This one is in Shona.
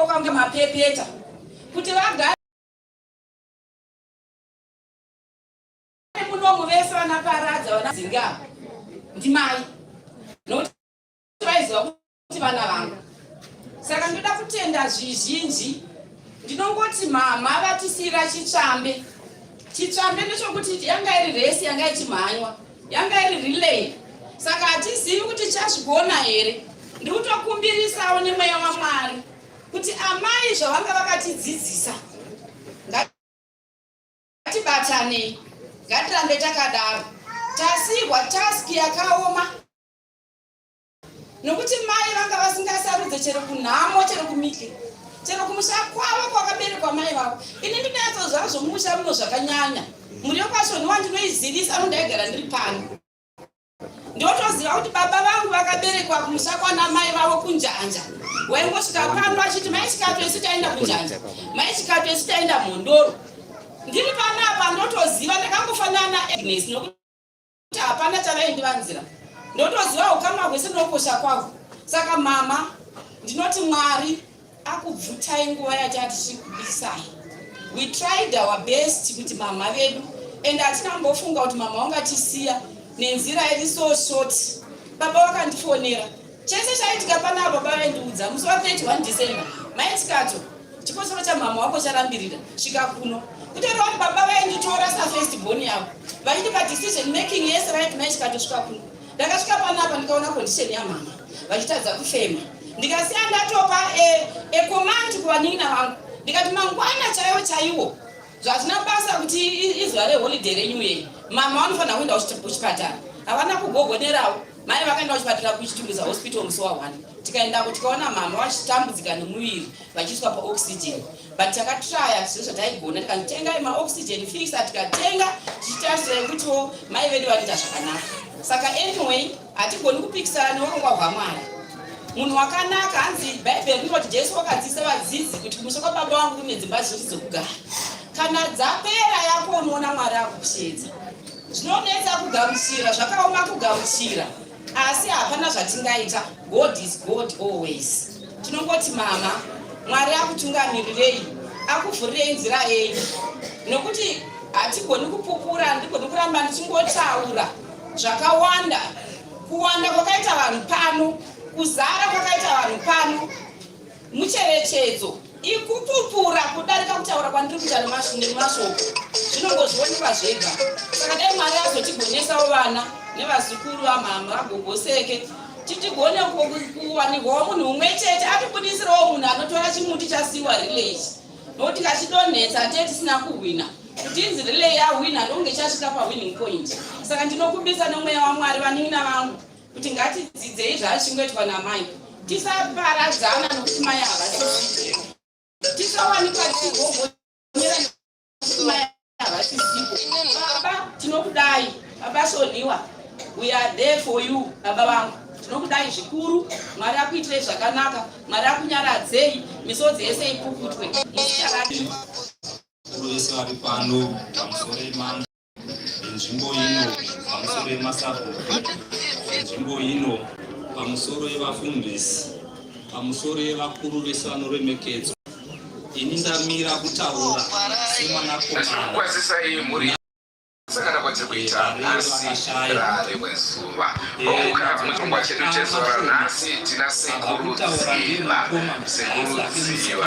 Ndinovakoka kunge mapepeta kuti vagare munomu vese vanaparadza vanadzinga ndimai nokuti vaiziva kuti vana vangu. Saka ndoda kutenda zvizhinji. Ndinongoti mama vatisiyira chitsvambe. Chitsvambe ndechokuti yanga iri resi yanga ichimhanywa, yanga iri relay, saka hatizivi kuti chazvigona here. Ndiri kutokumbirisawo nemweya waMwari kuti amai zvavanga vakatidzidzisa, ngatibatanei, ngatirambe takadaro. Tasiyirwa task yakaoma nokuti mai vanga vasingasarudze chero kunhamo, chero kumike, chero kumusha kwavo kwakaberekwa mai vavo. Ini ndinonyatsoziva zvomumusha muno zvakanyanya. Mhuri yokwaShoniwa ndinoizivisa, anondaigara ndiri pano. Ndotoziva kuti baba vangu vakaberekwa kumusha kwana mai vavo kuNjanja. Waingosvika pano achiti, "Mai Chikato, isu taenda kuNjanja, Mai Chikato, isu taenda Mhondoro." Ndiri panapa ndotoziva, ndakangofanana naAgnes nokuti hapana chavaindivanzira. Ndotoziva ukama hwese nokosha kwavo. Saka mama, ndinoti Mwari akubvutai nguva yati tichikubisai. We tried our best kuti mama vedu, and hatina kumbofunga kuti mama wangatisiya nenzira iri so short. Baba vakandifonera chese chaitika panapa. Baba vaindiudza musi wa31 December, "Mai Chikato, chikosoro chamama wako charambirira, svika kuno." Kutoreva kuti baba vainditora safirst born yavo, vachiti padecision making yese vaiti, "Mai Chikato, svika kuno." Ndakasvika panapa ndikaona condition yamama, vachitadza kufema. Ndikasiya ndatopa ecommand kuvanin'ina vangu, ndikati mangwana chaiwo chaiwo, zvazvina basa kuti izuva reholiday renyu yei, mama vanofanira kuenda kuchipatara. Havana kugogonerawo, mai vakaenda kuchipatara, kuChitungwiza Hospital, musi wa1. Tikaendako tikaona mama vachitambudzika nemuviri, vachiiswa paoxygen, but takatraya zvinhu zvataigona, tikatenga maoxygen fixer, tikatenga tichitarisira kutiwo mai vedu vanoita zvakanaka. Saka anyway, hatigoni kupikisana neurongwa hwaMwari. Munhu wakanaka, hanzi Bhaibheri rinoti Jesu wakadzidzisa vadzidzi kuti kumusha kwababa vangu kune dzimba zhinji dzokugara. Kana dzapera yako, unoona Mwari akukushedza. Zvinonetsa kugamuchira, zvakaoma kugamuchira, asi hapana zvatingaita. God is God always. Tinongoti mama, Mwari akutungamirirei, akuvhurirei nzira yenyu, nokuti hatigoni kupupura, handigoni kuramba ndichingotaura zvakawanda. Kuwanda kwakaita vanhu pano, kuzara kwakaita vanhu pano, mucherechedzo ikupupura kudarika kutaura kwandiri kuita nemashoko. Zvinongozvionekwa zvega. Saka dai Mwari azotigonesawo vana nevazukuru vamama vagogoseke, titigone kuwanirwawo munhu umwe chete atibudisirewo munhu anotora chimuti chasiwa, relay, nokuti kachidonhetsa tee tisina kuhwina. Kuti inzi relay yahwina, ndokunge chasvika pawinning point. Saka ndinokumbisa nomweya waMwari, vanin'ina vangu, kuti ngatidzidzei zvazvingoitwa namai. Tisaparadzana nokuti mai havasisipo. Tisawanikwa tichigogonera nokuti mai havasisipo. Baba, tinokudai. Baba Shoniwa, we are there for you. Baba vangu, tinokudai zvikuru. Mwari akuitirei zvakanaka, Mwari akunyaradzei, misodzi yese ipukutwe muzita racho. Vakuru vese vari pano, pamusoro yemambo venzvimbo ino, pamusoro yemasabhuku venzvimbo ino, pamusoro yevafundisi, pamusoro yevakuru vese vanoremekedzwa, ini ndamira kutaura semwanakomana Kwazisai mhuri, sangana kwatiri kuita nhasi rarimwe zuva. Omuka muchirongwa chedu chezuva ranhasi tina Sekuru Dziva. Sekuru Dziva.